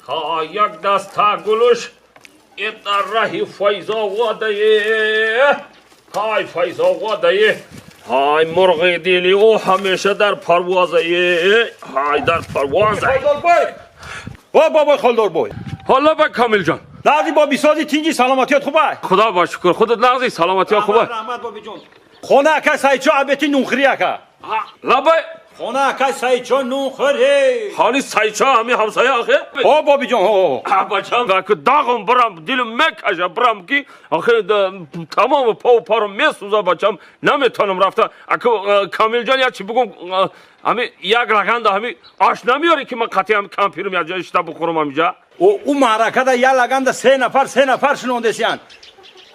Ҳа, як даста гулуш дар раҳи Файзоводае, ҳай, Файзоводае, ҳай, мурғи дили ӯ ҳамеша дар парвозае, ҳай, дар парвоза. Холдорбой, о бобой Холдорбой. Ҳоло ба Камилҷон. Нағзи, боби, сози, тинҷи, саломатиёт хубай? Худо ба шукр, худат нағзи, саломатиё хубай? Раҳмат, бобиҷон. Хона ака Саидчо абети нунхӯри, ака. Лабай. Хона ака Саидчо нунхӯри. Хони Саидчо, ҳами ҳамсоя, охе? О, бобиҷон, о. Бачам, аку дағм бирам, дилм мекаша бирам, ки охе тамоми пову парам месӯза, бачам, наметонам рафта. Аку Камилҷон, як чи бугум, ҳами як лаганда ҳами аш намеёре, ки ман қатъи ҳами кампирм як ҷо ишта бухӯрам ҳамиҷа? Ӯ маъракада як лаганда се нафар, се нафар шинондесиян.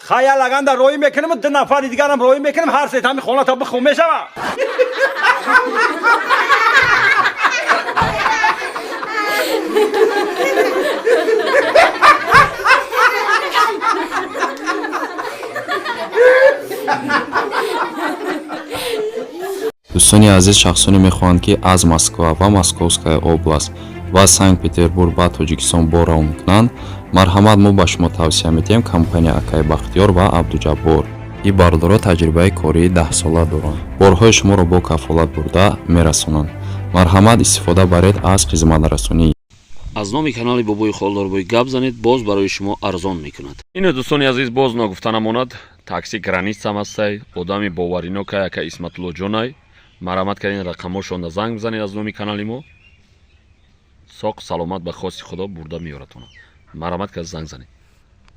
Ха, як лаганда роӣ мекунем, ду нафари дигарам роӣ мекунем, ҳар се ҳами хоната бихӯ, мешава. Дӯстони азиз, шахсоне мехоҳанд, ки аз Москва ва Московская область ва Санкт Петербург ба Тоҷикистон бор равон кунанд, марҳамат, мо ба шумо тавсия медиҳем компания акаи Бахтиёр ва Абдуҷаббор. Ин бародаро таҷрибаи кории 10-сола доранд, борҳои шуморо бо кафолат бурда мерасонанд. Марҳамат, истифода баред аз хизматрасонӣ. Аз номи канали Бобои Холдорбой гап занед, боз барои шумо арзон мекунад. Ине, дӯстони азиз, боз ногуфта намонад, такси Границам ҳастай, одами боваринокай, ака Исматуллоҷонай. Марҳамат кардин, рақамҳошонда занг бизанед, аз номи канали мо соқ саломат ба хости Худо бурда меёратона. Марҳамат кард, занг занед.